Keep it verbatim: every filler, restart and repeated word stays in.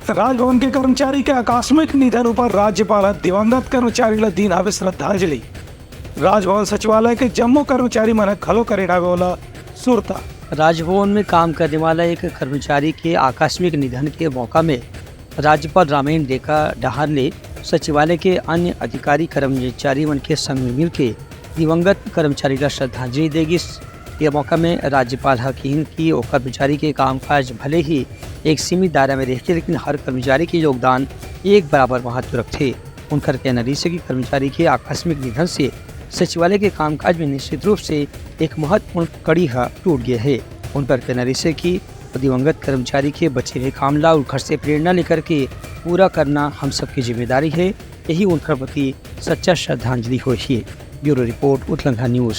राजभवन के कर्मचारी के आकस्मिक निधन ऊपर राज्यपाल ह दिवंगत कर्मचारी ल दीन हावे श्रद्धांजलि। राजभवन सचिवालय के जम्मो कर्मचारी मन ह घलो करेन हावे ओला सुरता। राजभवन में काम करने वाला एक कर्मचारी के आकस्मिक निधन के मौका में राज्यपाल रामेन डेका डहार ले सचिवालय के अन्य अधिकारी कर्मचारी मन के संग में मिलके दिवंगत कर्मचारी ला श्रद्धांजलि दे गिस। ये मौका में राज्यपाल ह किहिन कि ओ कर्मचारी के कामकाज भले ही एक सीमित दायरा में रहिथे, लेकिन हर कर्मचारी के योगदान एक बराबर महत्व रखथे। उनकर कहना रहिसे कि कर्मचारी के आकस्मिक निधन से सचिवालय के कामकाज में निश्चित रूप से एक महत्वपूर्ण कड़ी ह टूट गया है। उनकर कहना रहिसे कि दिवंगत कर्मचारी के बचे हुए काम ला उनकर से प्रेरणा लेकर के पूरा करना हम सबकी जिम्मेदारी है। यही उनकर प्रति सच्चा श्रद्धांजलि होही। Bureau report, Utlangha news.